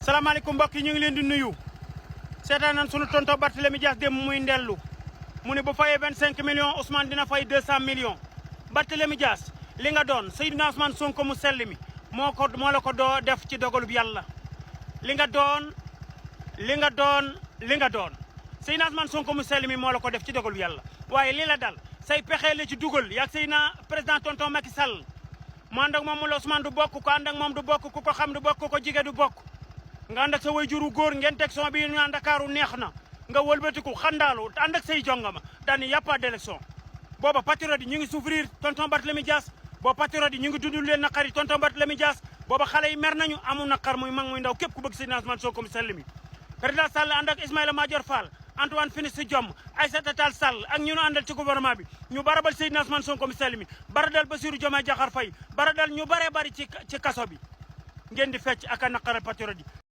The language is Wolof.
salaamaaleykum mbokk yi ñu ngi leen di nuyu seetaan nañ sunu tonton Barthélémy Dias dem muy ndellu mu ne bu fayee 25 millions Ousmane dina fay 200 millions Barthélémy Dias li nga doon Seydina Ousmane Sonko mu sell mi moo la ko doo def ci dogalub yàlla li nga doon Seydina Ousmane Sonko mu sell mi moo la ko def ci dogalub yàlla waaye li la dal say pexe la ci dugal yaag Seydina président tonton Macky Sall mu ànd ak moom mu la Ousmane du bokk ko ànd ak moom du bokk ku ko xam du bokk ku ko jige du bokk nga ànd ak sa way juru góor ngeen teg son bi nga Ndakaaru neex na nga wëlbatiku xandaalu ànd ak say jongama daani y a pas d'élection booba patriote yi ñu ngi souffrir tonton Barthélémy Dias booba patriote yi ñu ngi dundul leen naqar yi tonton Barthélémy Dias booba xale yi mer nañu amul naqar muy mag muy ndaw képp ku bëgg Seydina Ousmane Sonko mu sell mi président Sall ànd ak Ismaïla Madior Fall Antoine Félix Diome Aïssata Tall Sall ak ñu àndal ci gouvernement bi ñu barabal Seydina Ousmane Sonko mu sell mi baradal Bassirou Diomaye Diakhar Faye baradal ñu baree bari ci kaso bi ngeen di fecc ak a naqaral patriote yi